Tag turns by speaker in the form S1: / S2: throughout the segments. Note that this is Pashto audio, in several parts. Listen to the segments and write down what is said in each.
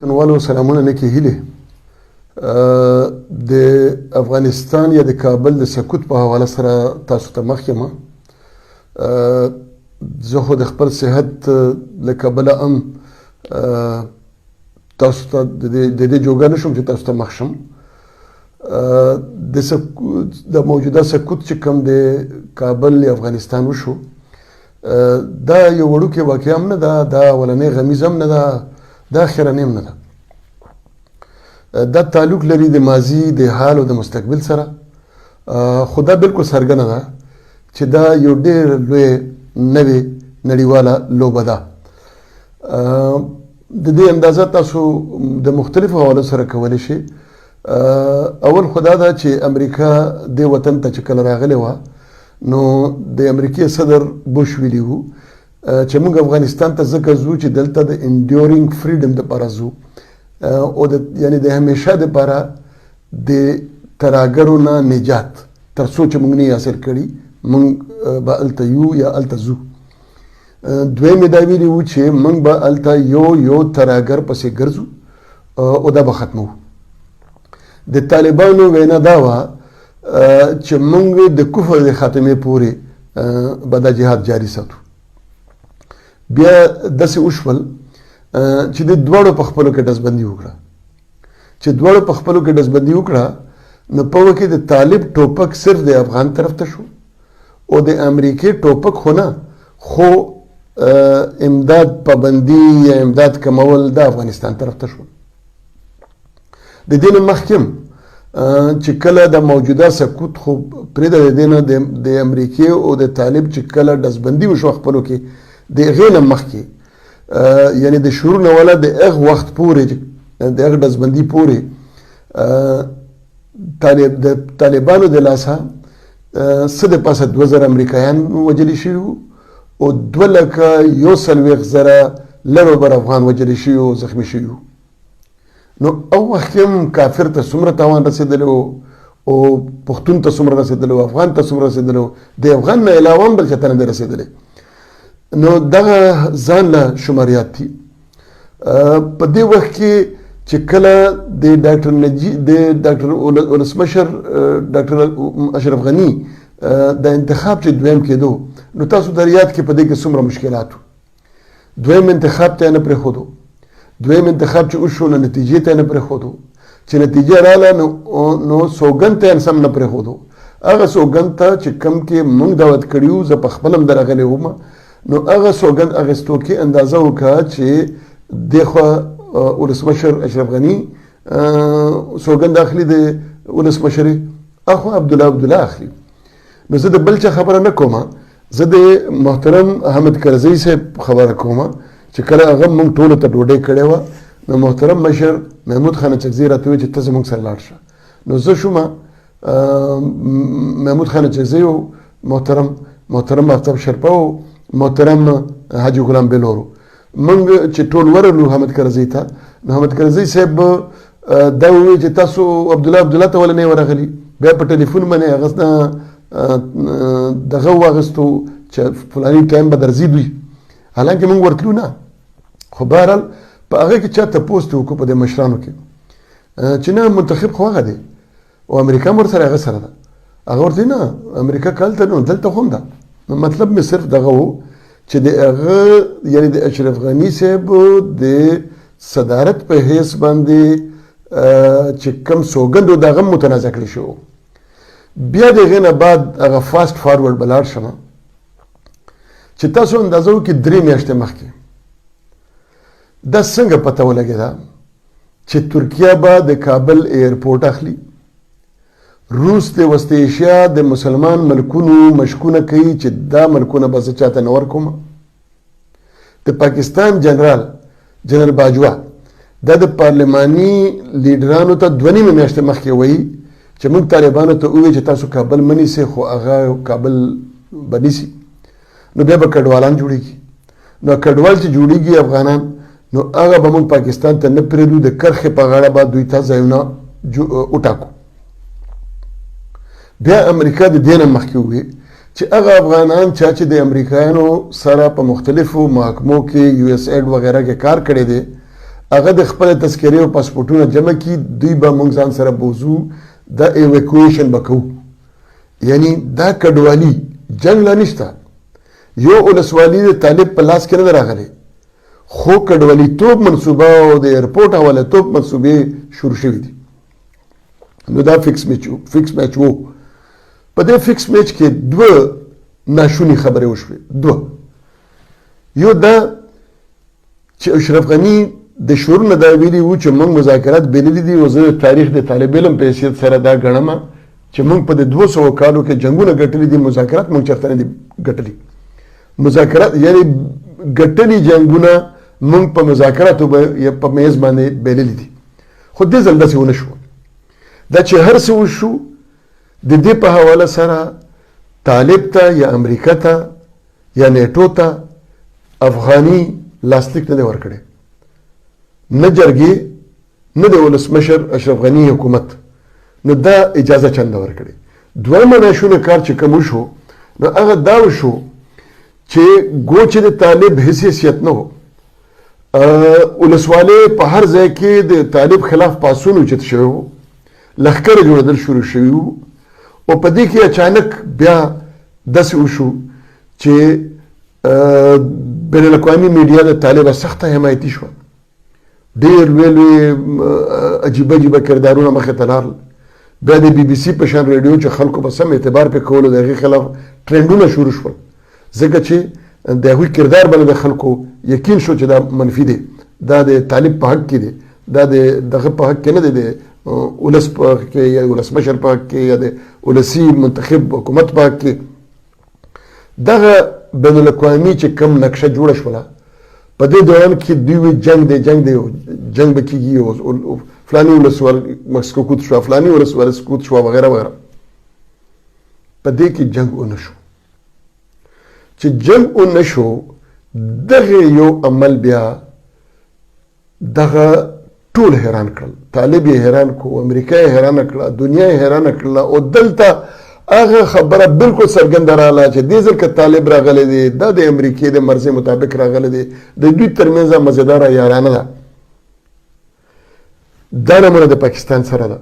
S1: وطنوالو سلامونه، نیکې هیلې. د افغانستان یا د کابل د سقوط په حواله سره تاسو ته مخ یم. زه خو د خپل صحت له کبله هم تاسو ته د دې جوګه نه شوم چې تاسو ته مخ شم. د موجوده سقوط چې کوم د کابل یا افغانستان وشو، دا یو وړوکی واقعه هم نه ده، دا اولنۍ غمیزه هم نه ده، دا اخرنۍ هم نه ده. دا تعلق لري د ماضي، د حال او د مستقبل سره. خو دا بالکل څرګنده ده چې دا یو ډېر لوی نوې نړیواله لوبه ده. د دې اندازه تاسو د مختلفو حوالو سره کولی شئ. اول خو دا ده چې امریکا دې وطن ته چې کله راغلې وه، نو د امریکې صدر بوش ویلي وو چې موږ افغانستان ته ځکه ځو چې دلته د enduring freedom دپاره ځو او د یعنی د همیشه دپاره د تراګرو نه نجات، تر څو چې موږ نه حاصل کړي، موږ به هلته یو یا هلته ځو. دویم یې دا ویلي وو چې موږ به هلته یو یو تراګر پسې ګرځو او دا به ختموو. د طالبانو وینا دا وه چې موږ د کفر د خاتمې پورې به دا جهاد جاري ساتو. بیا داسې وشول چې د دواړو په خپلو کې ډزبندي وکړه. چې دواړو په خپلو کې ډزبندي وکړه، نو په وخت کې د طالب ټوپک صرف د افغان طرف ته شو او د امریکې ټوپک خو نه، خو امداد پابندي یا امداد کمول د افغانستان طرف ته شو. د دې نه مخکې چې کله د موجوده سقوط خو پرېږده، د دې نه د امریکې او د طالب چې کله ډزبندي وشوه خپلو کې، د هغې نه مخکې، یعنی د شروع نه ولا د هغه وخت پورې، د هغه ډزبندي پورې، د طالبانو د لاسه څه د پاسه 2000 امریکایان وژل شوي وو او 2,41,000 لر او بر افغان وژل شوي او زخمي شوي وو. نو او وخت کې هم کافر ته څومره تاوان رسېدلی و او پښتون ته څومره رسېدلی و، افغان ته څومره رسېدلی و، د افغان نه علاوه هم بل چاته نه دی رسېدلی. نو دغه ځان له شماریات دي. په دې وخت کې چې کله د ډاکټر نجی د ډاکټر ولسمشر ډاکټر اشرف غني د انتخاب چې دویم کېدو، نو تاسو در یاد کې په دې کې څومره مشکلات وو. دویم انتخاب ته یې نه پرېښودو. دویم انتخاب چې وشو، نو نتیجې ته یې نه پرېښودو. چې نتیجه راله، نو سوګند ته یې سم نه پرېښودو، هغه سوګند ته چې کم کې مونږ دعوت کړي وو، زه په خپل هم درغلی وم. نو هغه سوګند اخیستو کې اندازه وکړه چې دېخوا ولسمشر اشرف غني سوګند اخلي د ولسمشرۍ، اخوا عبدالله عبدالله اخلي. نو زه د بل چا خبره نه کوم، زه د محترم حامد کرزی صاحب خبره کوم چې کله هغه مونږ ټولو ته ډوډۍ کړې وه، نو محترم مشر محمود خان اچکزي راته وویل چې ته زموږ سره لاړ شه. نو زه شوم، محمود خان اچکزی و، محترم آفتاب شرپه و، محترم حاجي غلام بلور. مونږ چې ټول ورغلو حامد کرزي ته، نو حامد کرزي صاحب دا وویل چې تاسو عبدالله عبدالله ته ولې نه ورغلي؟ بیا په ټلیفون باندې هغه دغه واغستو چې فلاني ټایم به درځي دوی، حالانکه مونږ ورتلو نه. خو بهرحال په هغه کې چا تپوس ته وکړو په دې مشرانو کې چې نه، منتخب خو هغه دی او امریکا هم ورسره هغه سره ده. هغه ورته نه، امریکا کال ته نو دلته هم ده. نو مطلب مې صرف دغه و چې د هغه، یعنی د اشرف غني صاحب د صدارت په حیث باندې چې کم سوګند و، د هغه متنازع کړی شو. بیا د هغې نه بعد هغه fast forward به لاړ شم چې تاسو اندازه وکړئ، 3 میاشتې مخکې دا څنګه پته ولګېده چې ترکیه به د کابل airport اخلي، روس د وسط ایشیا د مسلمان ملکونو مشکونه کوي چې دا ملکونه به زه چاته نه ورکوم، د پاکستان جنرال، جنرال باجوه، دا د پارلماني لیډرانو ته 2.5 میاشتې مخکې وایي چې موږ طالبانو ته ووایي چې تاسو کابل مه نیسئ، خو هغه کابل به نیسي، نو بیا به کډوالان جوړیږي. نو کډوال چې جوړیږي افغانان، نو هغه به موږ پاکستان ته نه پرېږدو، د کرښې په غاړه به دوی ته ځایونه وټاکو. بیا امریکا د دې نه مخکې وویل چې هغه افغانان چا چې د امریکایانو سره په مختلفو محکمو کې، USAID وغیره کې کار کړی دی، هغه د خپل تذکرې او پاسپورټونه جمع کړي، دوی به موږ ځان سره بوزو، دا ایویکویشن به کوو. یعنی دا کډوالي، جنګ لا نشته، یو ولسوالي د طالب په لاس کې نه ده راغلې، خو کډوالیتوب منصوبه او د ایرپورټ حواله توب منصوبې شروع شوې دي. نو دا فکس میچ، فکس میچ وو. په دې فکس میچ کې دوه ناشونې خبرې وشوې، دوه. یو دا چې اشرف غني د شروع نه دا ویلي وو چې موږ مذاکرات بللي دي، او زه تاریخ د طالب علم په حیثیت سره دا ګڼم چې موږ په دې 200 کالو کې جنگونه ګټلي دي، مذاکرات موږ چېرته نه دي ګټلي. مذاکرات یعنی ګټلي جنگونه موږ په مذاکراتو په میز باندې بللي دي. خو دې ځل داسې ونه شو. دا چې هر څه وشو، د دې په حواله سره طالب ته یا امریکا ته یا نیټو ته افغاني لاسلیک نه دی ورکړی، نه جرګې، نه د ولسمشر اشرف غني حکومت، نو دا اجازه چنده ورکړي. دویمه ناشونه کار چې کوم وشو، نو هغه دا وشو چې ګو چې د طالب هیڅ حیثیت نه و، ولسوالۍ په هر ځای کې د طالب خلاف پاڅون اوچت شوی و، لښکرې جوړېدل شروع شوي وو، او په دې کې اچانک بیا داسې وشو چې بین الاقوامي میډیا د طالبه سخته حمایتي شوه. ډېر لوی لوی عجیبه عجیبه کردارونه مخې ته لاړل. بیا د بي بي سي په شان ریډیو چې خلکو به سم اعتبار پې کولو، د هغې خلاف ټرینډونه شروع شول، ځکه چې د هغوی کردار باندې د خلکو یقین شو چې دا منفي دی، دا د طالب په حق کې دی، دا د دغه په حق کې نه دی، د ولس په حق کې یا ولسمشر په حق کې یا د ولسي منتخب حکومت په حق کې. دغه بین الاقوامي چې کوم نقشه جوړه شوله په دې دوران کې، دوی وی جنگ دی، جنگ دی، جنگ به کېږي، او فلاني ولسوال سقوط شو، فلاني ولسوال سقوط شو، وغیره وغیره. په دې کې جنگ ونه شو. چې جنگ ونه شو، دغه یو عمل بیا دغه ټول حیران کړل. طالب یې حیران کو، امریکا یې حیران کړه، دنیا یې حیران کړله. او دلته هغه خبره بالکل څرګنده راغله چې دې ځل که طالب راغلی دی، دا د امریکې د مرضی مطابق راغلی دی، د دوی ترمنځ مزیداره یارانه ده، دا نمونه د پاکستان سره ده.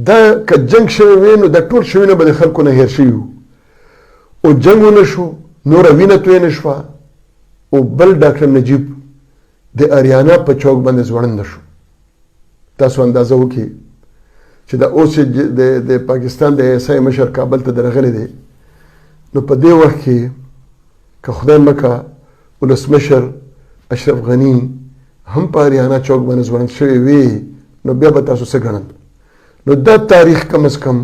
S1: دا که جنگ شوی وي، نو دا ټول شوي نه به د خلکو نه هېر شوي وو. او جنګ ونه شو، نوره وینه توی نه شوه، او بل ډاکټر نجیب د اریانا په چوک باندې ځوړند شو. تاسو اندازه وکړئ چې دا اوس د پاکستان د ایس آی مشر کابل ته درغلی دی، نو په دې وخت کې که خدای مکه ولسمشر اشرف غني هم په اریانا چوک باندې ځوړند شوی وي، نو بیا به تاسو څه ګڼل؟ نو دا تاریخ کم از کم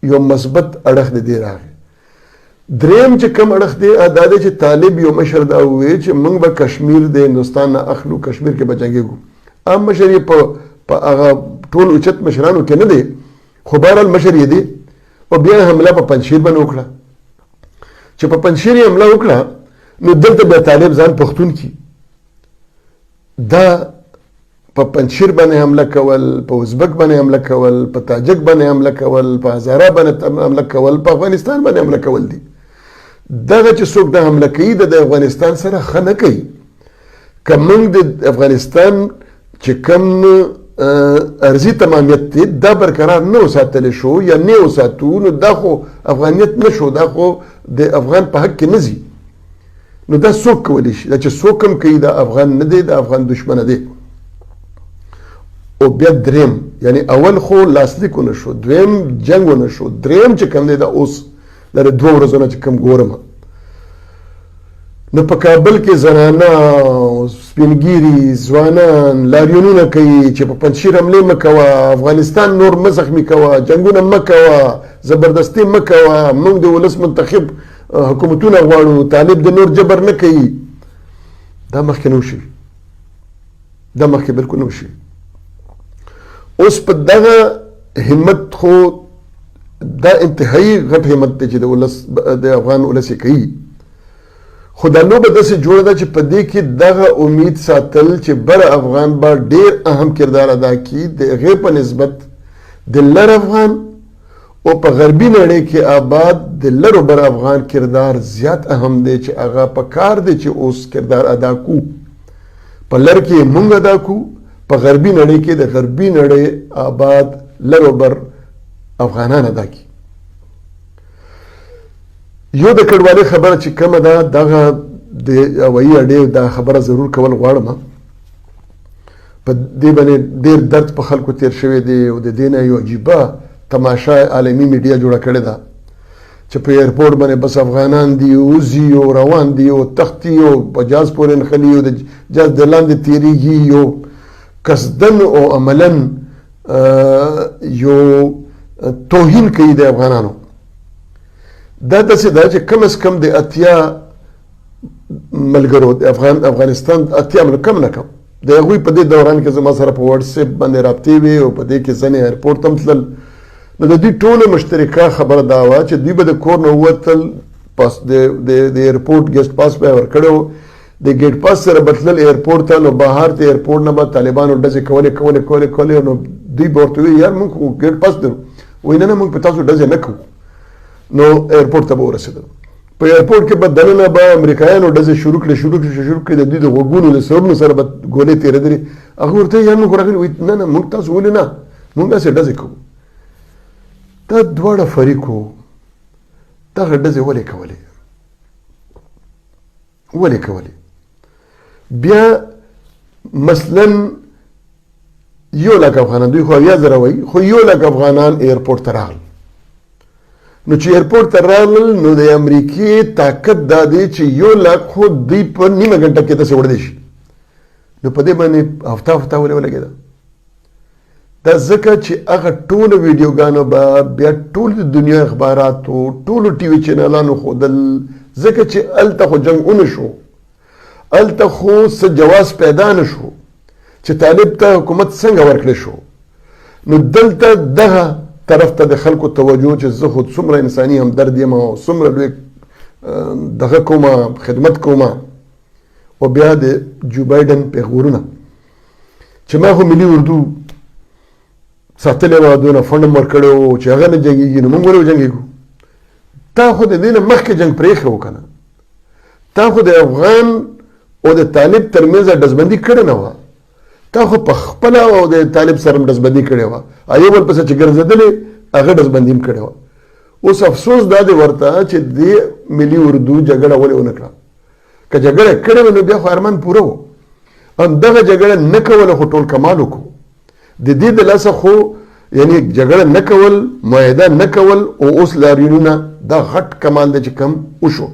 S1: یو مثبت اړخ د دې راغی. دریم چې کوم اړخ دی، دا دی چې طالب یو مشر دا وویل چې موږ به کشمیر د هندوستان نه اخلو، کشمیر کې به جنګېږو. عام مشر یې په هغه ټول اوچت مشرانو کې نه دی، خو بهرحال مشر یې دی. او بیا حمله په پنجشیر باندې وکړه. چې په پنجشیر یې حمله وکړه، نو دلته بیا طالب ځان پښتون کی. دا په پنجشیر باندې حمله کول، په ازبک باندې حمله کول، په تاجک باندې حمله کول، په هزاره باندې حمله کول، په افغانستان باندې حمله کول دي. دغه چې څوک د حمله کوي، د افغانستان سره ښه نه کوي. که موږ د افغانستان چې کوم ارضي تمامیت دی، دا برقرار نه وساتل شو یا نه وساتو، نو دا خو افغانیت نه شو، دا خو د افغان په حق کې نه ځي. نو دا څوک کولی شي؟ دا چې څوک هم کوي، دا افغان نه دی، دا افغان دښمن دی. او بیا دریم، یعنی اول خو لاسلیک ونه شو، دویم جنگ ونه شو، دریم چې کوم دی، دا اوس د 2 ورځو نه چې کوم ګورم، نو په کابل کې زنانه، سپینګیري، ځوانان لاریونونه کوي چې په پنجشیر حملې مه کوه، افغانستان نور مه زخمي کوه، جنګونه مه کوه، زبردستي مه کوه، موږ د ولس منتخب حکومتونه غواړو، طالب د نور جبر نه کوي. دا مخکې نه شي، دا مخکې بالکل نه شي. اوس په دغه همت خو دا انتهایی غټ همت دی چې د ولس، د افغان ولس یې کوي. خو دا لوبه داسې جوړه ده چې په دې کې دغه امید ساتل چې بر افغان به ډیر اهم کردار ادا کړي، د هغې په نسبت د لر افغان او په غربي نړۍ کې آباد د لر او بر افغان کردار زیات اهم دی، چې هغه په کار دی چې اوس کردار ادا کو. په لر کې یې مونږ ادا کو، په غربي نړۍ کې د غربي نړۍ آباد لر او بر افغانان ادا کړي. یو د کډوالۍ خبره چې کومه ده، دغه د هوایي اډې دا خبره ضرور کول غواړم. په دې باندې ډېر درد په خلکو تیر شوی دی او د دې نه یو عجیبه تماشه عالمي میډیا جوړه کړې ده چې په ایرپورټ باندې بس افغانان دي، وځي او روان دي او تښتي او په جاز پورې نښلي او د جاز د لاندې تېرېږي. یو قصدن او عملا یو توهین کوي د افغانانو. دا داسې ده چې کم از کم د 80 ملګرو د افغانستان 80 ملګرو کم نه کم د هغوی په دې دوران کې زما سره په واټساپ باندې رابطې وې او په دې کې ځینې ایرپورټ ته هم تلل. نو د دوی ټولو مشترکه خبره دا وه چې دوی به د کور نه ووتل، پاس د ایرپورټ ګیسټ پاس به یې ورکړی و، د ګیټ پاس سره به تلل ایرپورټ ته. نو بهر د ایرپورټ نه به طالبانو ډزې کولې کولې کولې کولې. نو دوی به ورته ویل یار موږ خو ګیټ پاس لرو. وایي نه نه موږ په تاسو ډزې نه کوو. نو ایرپورټ ته به ورسېدل. په ایرپورټ کې به دننه به امریکایانو ډزې شروع کړې شروع کړې شروع کړې، د دوی د غوږونو د سرونو سره به ګولې تېرېدلې. هغه ورته یار موږ راغلي. وایي نه نه موږ تاسو ولې نه، موږ داسې ډزې کوو. دا دواړه فریقو دغه ډزې ولې کولې؟ ولې کولې؟ بیا مثلا 1 لک افغانان، دوی خو 70,000 وایي، خو 1 لک افغانان ایرپورټ ته راغلل. نو چې ایرپورټ ته راغلل نو د امریکې طاقت دا دی چې 1 لک خو دوی په نیمه ګنټه کې داسې وړلی شي. نو په دې باندې هفته هفته ولې ولګېده؟ دا ځکه چې هغه ټولو ویډیوګانو به بیا ټول د دنیا اخباراتو ټولو ټي وي چینلانو ښودل، ځکه چې هلته خو جنګ ونه شو، هلته خو څه جواز پیدا نه شو چې طالب ته حکومت څنګه ورکړی شو. نو دلته دغه طرف ته د خلکو توجه چې زه خو څومره انساني همدرد یم او څومره لوی دغه کومه خدمت کومه. او بیا د جو بایډن پیغورونه چې ما خو ملي اردو ساتلې وه، دونه فنډ هم ورکړی و چې هغه نه جنګېږي، نو موږ ولې وجنګېږو؟ تا خو د دې نه مخکې جنګ پرېښی و که نه؟ تا خو د افغان او د طالب ترمنځ ډزبندي کړې نه وه، تا خو په خپله او د طالب سره هم ډزبندي کړې وه، یو بل پسې چې ګرځېدلې هغه ډزبندي هم کړې وه. اوس افسوس دا دی ورته چې دې ملي اردو جګړه ولې ونه کړه؟ که جګړه کړې وه نو بیا خو ارمان پوره و. هم دغه جګړه نه کوله خو ټول کمال وکړو. د دې د لاسه خو یعنی جګړه نه کول، معاهده نه کول او اوس لاریونونه، دا غټ کمال دی چې کم وشو.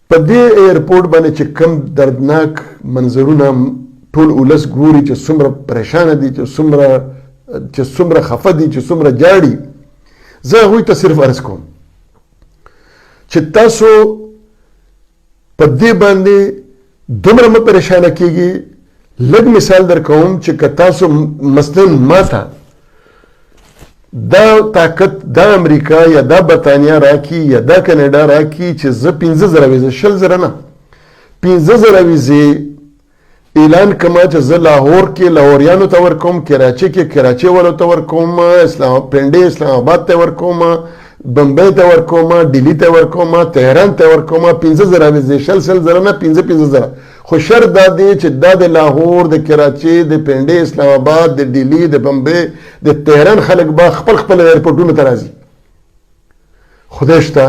S1: په دې ایرپورټ باندې چې کم دردناک منظرونه ټول ولس ګوري چې څومره پریشانه دي، چې څومره خفه دي، چې څومره جاړي، زه هغوی ته صرف عرض کوم چې تاسو په دې باندې دومره مه پریشانه کیږي. لږ مثال در کوم چې که تاسو مثلا ماته دا طاقت دا امریکا یا دا برتانیا راکي یا دا کاناډا راکي چې زه 5000 ویزې، 20,000 نه، 5000 ویزې اعلان کما چې زه لاهور کې لاهوریانو ته ورکوم، کراچي کې کراچي والو ته ورکوم، پنډې اسلام آباد ته ورکوم، بمبئی ته ورکوم، ډیلی ته ورکوم، تهران ته ورکوم، 5000 ویزې، 20 20,000 نه، 5 5000. خو شرط دا دی چې دا د لاهور، د کراچي، د پنډې، اسلام آباد، د ډیلی، د بمبئی، د تهران خلک به خپل خپل ایرپورټونو ته راځي. خدای شته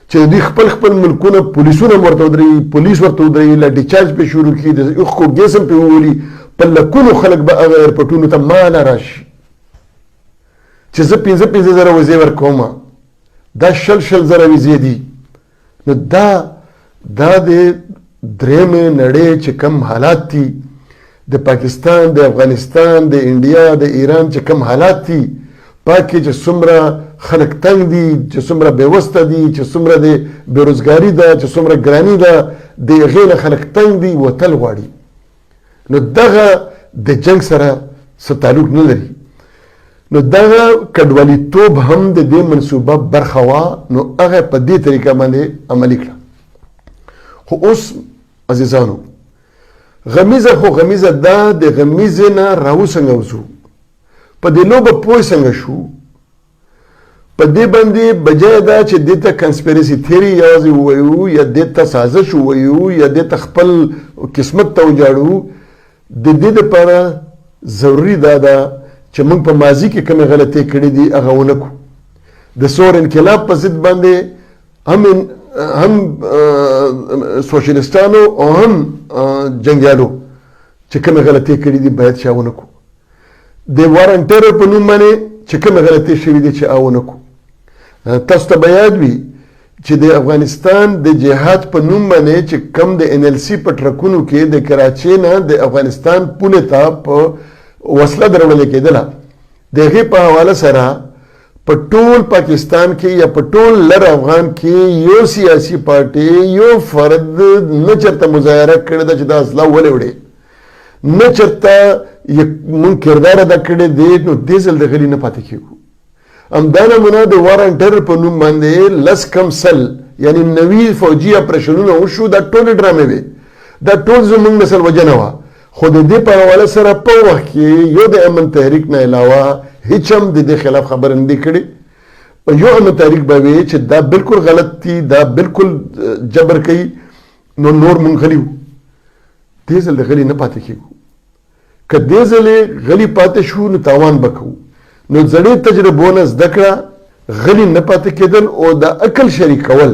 S1: چې دوی خپل خپل ملکونه پولیسونه هم ورته ودروي، پولیس ورته ودروي، لاټي چارج پرې شروع کړي، د اوښکو ګیس هم پرې وولي، په لکونو خلک به هغه ایرپورټونو ته ماله راشي چې زه 5 5000 ویزې ورکوم، دا 20 20,000 ویزې دي. نو دا د درېیمې نړۍ چې کم حالات دي، د پاکستان، د افغانستان، د انډیا، د ایران چې کم حالات دي، پاکې چې څومره خلک تنګ دي، چې څومره بېوسته دي، چې څومره د بېروزګاري ده، چې څومره ګراني ده، د هغې نه خلک تنګ دي، وتل غواړي. نو دغه د جنګ سره څه تعلق نه لري. نو دغه کډوالیتوب هم د دې منصوبه برخه وه، نو هغه په دې طریقه باندې عملي کړه. خو اوس عزیزانو غمیزه خو غمیزه ده، د غمیزې نه راو څنګه وځو، په دې لوبه پوه څنګه شو؟ په دې باندې بجای دا چې دې ته کنسپیرسي تیوري یوازې ووایو یا دې ته سازش ووایو یا دې ته خپل قسمت ته وجاړو. د دې لپاره ضروري دا ده چې موږ په ماضي کې کومې غلطۍ کړې دي هغه ونه کړو. د ثور انقلاب په ضد باندې هم هم سوشلیستانو او هم جنګیالو چې کومې غلطۍ کړې دي باید چې هغه ونه کړو. د وار ان ټیرر په نوم باندې چې کومې غلطۍ شوې دي چې هغه ونه کړو. تاسو ته به یاد وي چې د افغانستان د جهاد په نوم باندې چې کم د ان ایل سي په ټرکونو کې د کراچۍ نه د افغانستان پولې ته په وسله دروړل کېدله، د هغې په حواله سره په ټول پاکستان کې یا په ټول لر افغان کې یو سیاسي پارټي یو فرد نه چېرته مظاهره کړې ده چې دا وسله ولې وړي، نه چېرته مونږ کردار ادا کړی دی. نو دې ځل د غلي نه پاتې کېږو. همدا نمونه د وار ان ټیرر په نوم باندې لس کم سل یعنی 90 فوجي اپریشنونه وشو، دا ټولې ډرامې وې، دا ټول زمونږ نسل وژنه وه. خو د دې په حواله سره په وخت کې یو د امن تحریک نه علاوه هیڅ هم د دې خلاف خبره نه دی کړې. یو امن تحریک به وي چې دا بالکل غلط دي، دا بالکل جبر کوي، نو نور مونږ غلي وو. دې ځل د غلي نه پاتې کېږو. که دې ځلې غلي پاتې شو نو تاوان به کوو. نو زړې تجربو نه زده کړه، غلي نه پاتې کېدل او د عقل شریکول،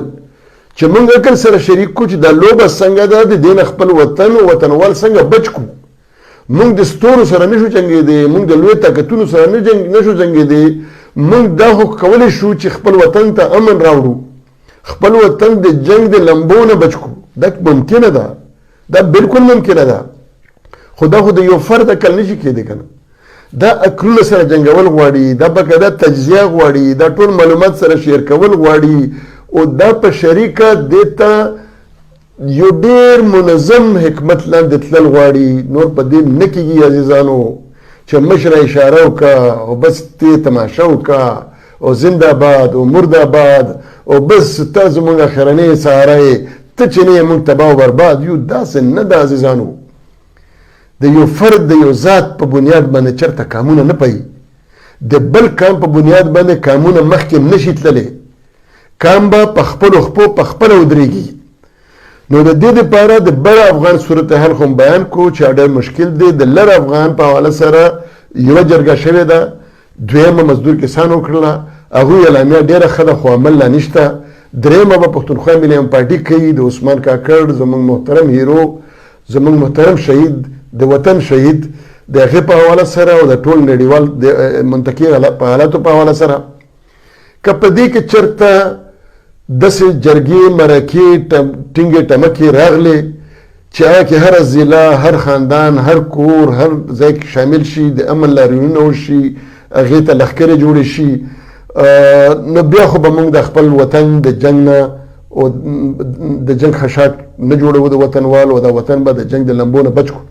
S1: چې موږ عقل سره شریک کړو چې دا لوبه څنګه ده، د دې نه خپل وطن او وطنوال څنګه بچ کړو. موږ د ستورو سره نشو جنګېدی، موږ د لوی طاقتونو سره نشو جنګېدی، موږ دا خو کولی شو چې خپل وطن ته امن راوړو، خپل وطن د جنګ د لمبو نه بچ کړو. دا ممکنه ده، دا بالکل ممکنه ده. خو دا خو د یو فرد عقل نشي کېدی که نه. دا عقلونه سره جنګول غواړي، دا باقاعده تجزیه غواړي، دا ټول معلومات سره شیر کول غواړي، او دا په شریکه دې ته یو ډېر منظم حکمت لاندې تلل غواړي. نور په دې نه کېږي عزیزانو چې مشره اشاره وکړه او بس ته تماشه وکړه او زنده باد او مرده باد او بس ته زموږ اخرنۍ سهاره یې، ته چې نه یې موږ تباه او برباد یو. داسې نه ده عزیزانو. د یو فرد د یو ذات په بنیاد باندې چېرته کامونه نه پایي، د بل کام په بنیاد باندې کامونه مخکې نشي تللی. کام به په خپلو خپو په خپله ودرېږي. نو د دې دپاره د بر افغان صورتحال خو بیان کړو چې ډېر مشکل دی. د لر افغان په حواله سره یوه جرګه شوې ده، دویمه مزدور کسان وکړله، هغوی اعلامیه ډېره ښه ده خو عمل لا نشته. درېیمه به پښتونخوا ملي عام پارټي کوي، د عثمان کاکړ زموږ محترم هیرو، زموږ محترم شهید، د وطن شهید، د هغې په حواله سره او د ټول نړیوال د منطقې په حالاتو په حواله سره. که په دې کې چېرته داسې جرګې مرکې ټینګې ټمکې راغلې چې هغه کې هره ضلع، هر خاندان، هر کور، هر ځای کې شامل شي، د امن لاریونونه وشي، هغې ته لښکرې جوړې شي، نو بیا خو به موږ د خپل وطن د جنګ نه او د جنګ خشاک نه جوړوو د وطنوال، او دا وطن به د جنګ د لمبو نه بچ کړو.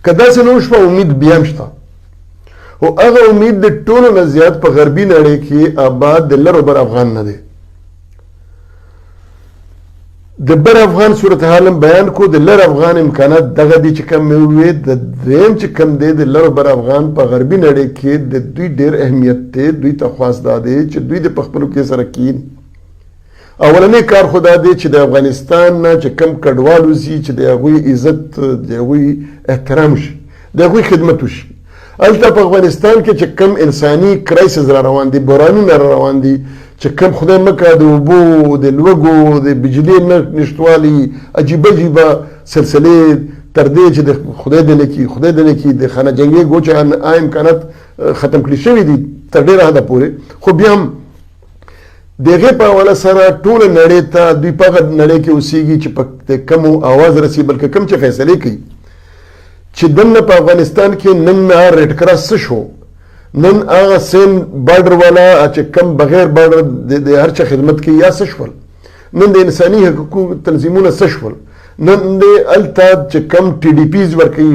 S1: که داسې نه وشوه امید بیا هم شته، خو هغه امید د ټولو نه زیات په غربي نړۍ کې آباد د لر او بر افغان نه دی. د بر افغان صورتحال هم بیان کو، د لر افغان امکانات دغه دي چې کوم مې وویل. د دویم چې کوم دی د لر او بر افغان په غربي نړۍ کې د دوی ډېر اهمیت دی. دوی ته خواست دا دی چې دوی د په خپلو کې سره کښېني. اولنی کار خو دا دی چې د افغانستان نه چې کم کډوال وځي چې د هغوی عزت، د هغوی احترام وشي، د هغوی خدمت وشي. هلته په افغانستان کې چې کم انساني crisis را روان دي، بحرانونه را روان دي، چې کم خدای مکه د اوبو، د لوږو، د بجلي نه نشتوالي، عجیبه عجیبه سلسلې، تر دې چې د خدای دې نه کړي، خدای دې نه کړي د خانه جنګي ګوچه امکانات ختم کړي شوي دي تر ډېره حده پورې. خو بیا هم د هغې په حواله سره ټوله نړۍ ته دوی په هغه نړۍ کې اوسېږي چې په کمو اواز رسي، بلکې کم چې فیصلې کوي چې دننه په افغانستان کې نن ریډ کراس څه شو، نن هغه سین بارډر والا چې کم بغیر بارډر د هر چا خدمت کوي یا څه شول، نن د انساني حقوقو تنظیمونه څه شول، نن د هلته چې کم ټي ډي پیز ورکوي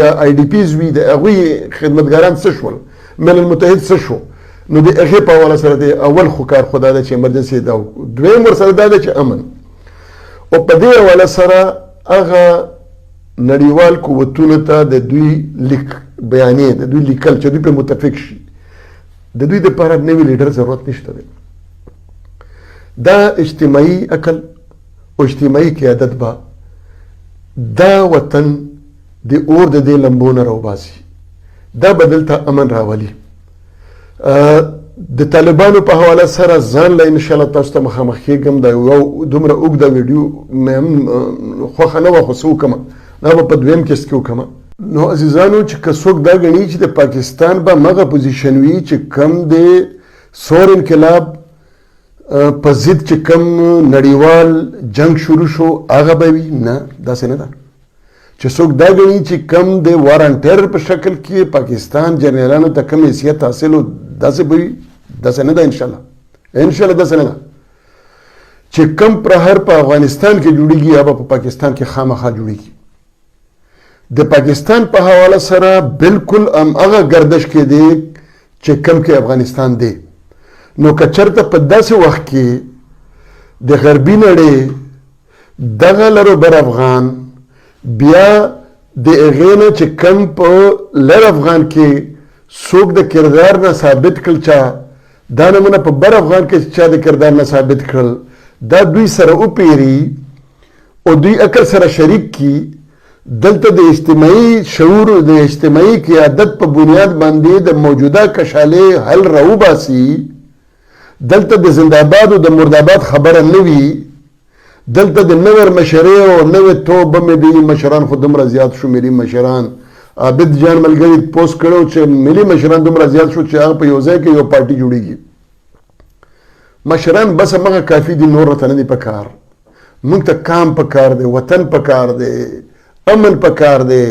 S1: یا آی ډي پیز وي د هغوی خدمتګاران څه شول، ملل متحد څه شو. نو د هغې په حواله سره د اول خو کار خو دا دی چې ایمرجنسي دا وکړو. دویم ورسره دا دی چې امن، او په دې حواله سره هغه نړیوال قوتونو ته د دوی لیک بیانیې، د دوی لیکل چې دوی په متفق شي، د دوی دپاره نوي لیډر ضرورت نشته دی. دا اجتماعي عقل او اجتماعي قیادت به دا وطن د اور د دې لمبو نه راوباسي، دا به دلته امن راولي. د طالبانو په حواله سره ځان له ان شاء الله تاسو ته مخامخ کېږم. دا یو دومره اوږده ویډیو مې هم خوښه نه وه، خو څه وکړم، دا به په دویم قسط کې وکړم. نو عزیزانو، چې که څوک دا ګڼي چې د پاکستان به مغه پوزیشن وي چې کم د سور انقلاب په ضد چې کم نړیوال جنگ شروع شو هغه به وي، نه، داسې نه ده. چې څوک دا ګڼي چې کم د وار ان ټیرر په شکل کې پاکستان جنرالانو ته کم حیثیت حاصل و، داسې به وي، داسې نه ده. انشاءالله، انشاءالله داسې نه ده. چې کم پرهر په افغانستان کې جوړیږي هغه په پاکستان کې خامخا جوړیږي. د پاکستان په حواله سره بالکل هم هغه ګردش کې دی چې کم کې افغانستان دی. نو که چېرته په داسې وخت کې د غربي نړۍ دغه لرو بر افغان بیا د هغې نه چې کم په لر افغان کې څوک د کردار نه ثابت کړل، چا دا نمونه په بر افغان کې چا د کردار نه ثابت کړل، دا دوی سره وپیري او دوی عقل سره شریک کی، دلته د اجتماعي شعور، د اجتماعي قیادت په بنیاد باندې د موجوده کشالې حل راوباسي. دلته د زنده‌باد او د مرداباد خبره نه وي. دلته د نوې مشرې او نوې توبه مې دي مشران خو دومره زیات شو. ملي مشران، عابد جان ملګري پوسټ کړو چې ملي مشران دومره زیات شو چې هغه په یو ځای کې یو پارټي جوړیږي. مشران بس مغه کافي دي، نور راته نه دي پکار. موږ ته کام پکار دی، وطن پکار دی، امن پکار دی،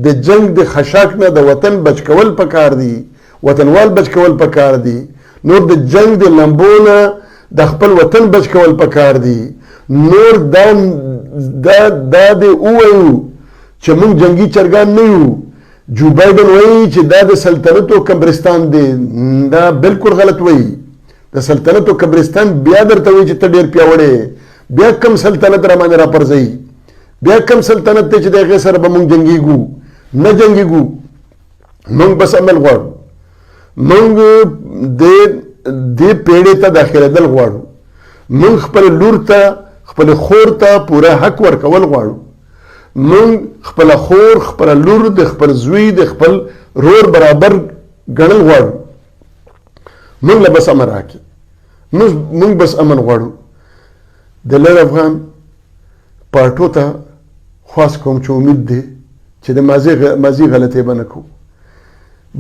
S1: د جنگ د خشاک نه د وطن بچ کول پکار دی، وطنوال بچ کول پکار دی، نور د جنگ د لمبو نه د خپل وطن بچ کول پکار دی. نور دا دا دا د ووایو چې موږ جنگي چرګان نه یو. جو بایډن وایي چې دا د سلطنتو قبرستان دی، دا بالکل غلط وایي. د سلطنتو قبرستان بیا درته وایي چې ته ډېر پیاوړی، بیا کم سلطنت را باندې راپرځوي، بیا کم سلطنت دی چې د هغې سره به موږ جنګیږو؟ نه جنګیږو، موږ بس عمل غواړو. موږ د دې پیړۍ ته داخلېدل غواړو. موږ خپل لور ته، خپل خور ته پوره حق ورکول غواړو. موږ خپل خور، خپل لور د خپل زوی، د خپل رور برابر ګڼل غواړو. موږ له بس امن راکړي، موږ بس امن غواړو. د لر افغان پارټو ته خواست کوم چې امید دی چې د ماضي غلطۍ به نه کوو.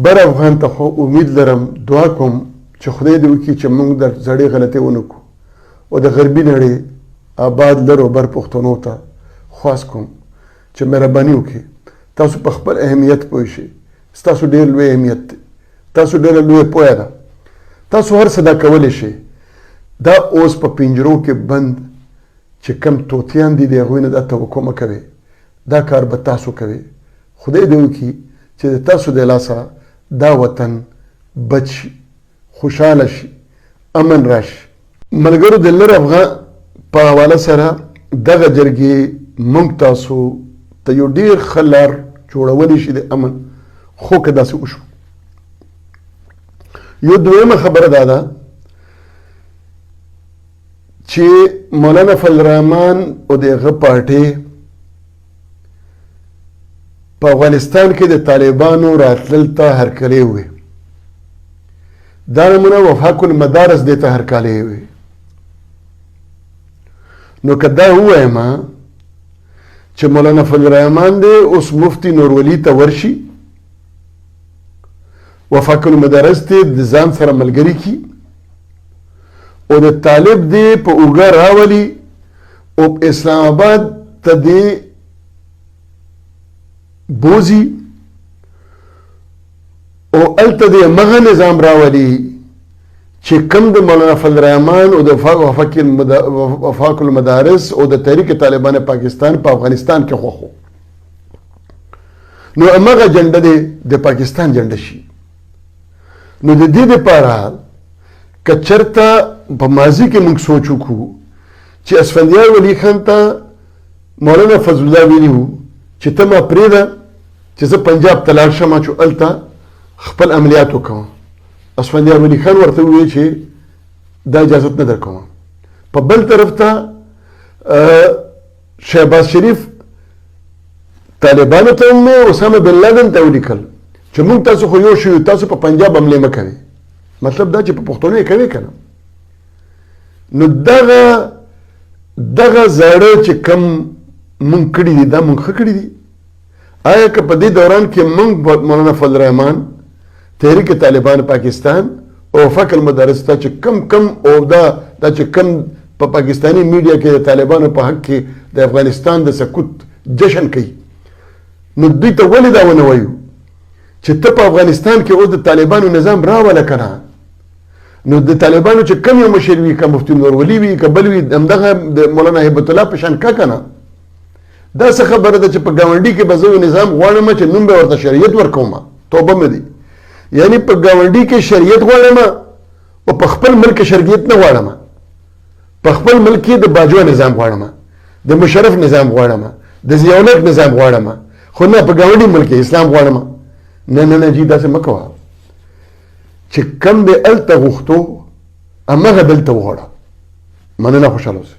S1: بر افغان ته خو امید لرم، دعا کوم چې خدای دې وکړي چې موږ د زړې غلطۍ ونه کړو. او د غربي نړۍ آباد لر او بر پښتنو ته خواست کوم چې مهرباني وکړي، تاسو په خپل اهمیت پوه شئ. ستاسو ډېر لوی اهمیت دی، تاسو ډېره لویه پوهه ده، تاسو هر څه دا کولی شئ. دا اوس په پنجرو کې بند چې کم توتیان دي، د هغوی نه دا توقع مه کوئ، دا کار به تاسو کوئ. خدای دې وکړي چې د تاسو د لاسه دا وطن بچ شي، خوشحاله شي، امن راشي. ملګرو، د لر افغان په حواله سره دغه جرګې موږ تاسو ته یو ډېر ښه لار جوړولی شي د امن، خو که داسې وشو. یو دویمه خبره دا ده چې مولانا فضل الرحمن او د هغه پارټۍ په افغانستان کې د طالبانو راتلل ته هرکلی وي، دا نمونه وفاق المدارس دې ته هرکلی وي. نو که دا ووایم چې مولانا فضل الرحمن دی اوس مفتي نورولي ته ورشي، وفاق المدارس دې د ځان سره ملګری کی او د طالب دې په اوږه راولي او اسلام آباد ته دې بوزي او هلته دې همغه نظام راولي چې کوم د مولانا فضل الرحمن او د وفاق المدارس او د تحریک طالبان پاکستان په افغانستان کې خوښ و، نو همغه جنډه دې د پاکستان جنډه شي. نو د دې دپاره که چېرته په ماضي کې موږ سوچ وکړو چې اسفندیار ولي خان ته مولانا فضل الله ویلي وو چې ته ما پرېږده چې زه پنجاب ته لاړ شم چې هلته خپل عملیات وکړم، اسفندیار ولي خان ورته وویل چې دا اجازت نه درکوم. په بل طرف ته شهباز شریف طالبانو ته هم اسامه بن لادن ته ولیکل چې موږ تاسو خو یو شو، تاسو په پنجاب حملې مه کوئ. مطلب دا چې په پښتنو یې کوي که نه. نو دغه دغه زاړه چې کم مونږ کړي دي، دا مونږ ښه کړي دي؟ آیا که په دې دوران کې مونږ مولانا فضل الرحمن، تحریک طالبان پاکستان او فق المدارس ته چې کم کم او دا دا چې کم په پاکستاني میډیا کې د طالبانو په حق کې د افغانستان د سقوط جشن کوي، نو دوی ته ولې دا ونه وایو چې ته په افغانستان کې اوس د طالبانو نظام راوله که نه؟ نو د طالبانو چې کم یو مشر وي، که مفتي نور ولي وي که بل وي، همدغه د مولانا هبت الله په شان کا که نه؟ دا څه خبره ده چې په ګاونډي کې به زه یو نظام غواړم چې نوم به ورته شریعت ورکوم؟ توبه مې دي، یعنی په ګاونډي کې شریعت غواړم او په خپل ملک کې شریعت نه غواړم. په خپل ملک کې د باجوه نظام غواړم، د مشرف نظام غواړم، د ضیاءالحق نظام غواړم، خو نه په ګاونډي ملک کې اسلام غواړم. نه نه نه جی، داسې مه کوه. چې کم دې هلته غوښتو همغه دلته وغواړه. مننه، خوشحاله اوسئ.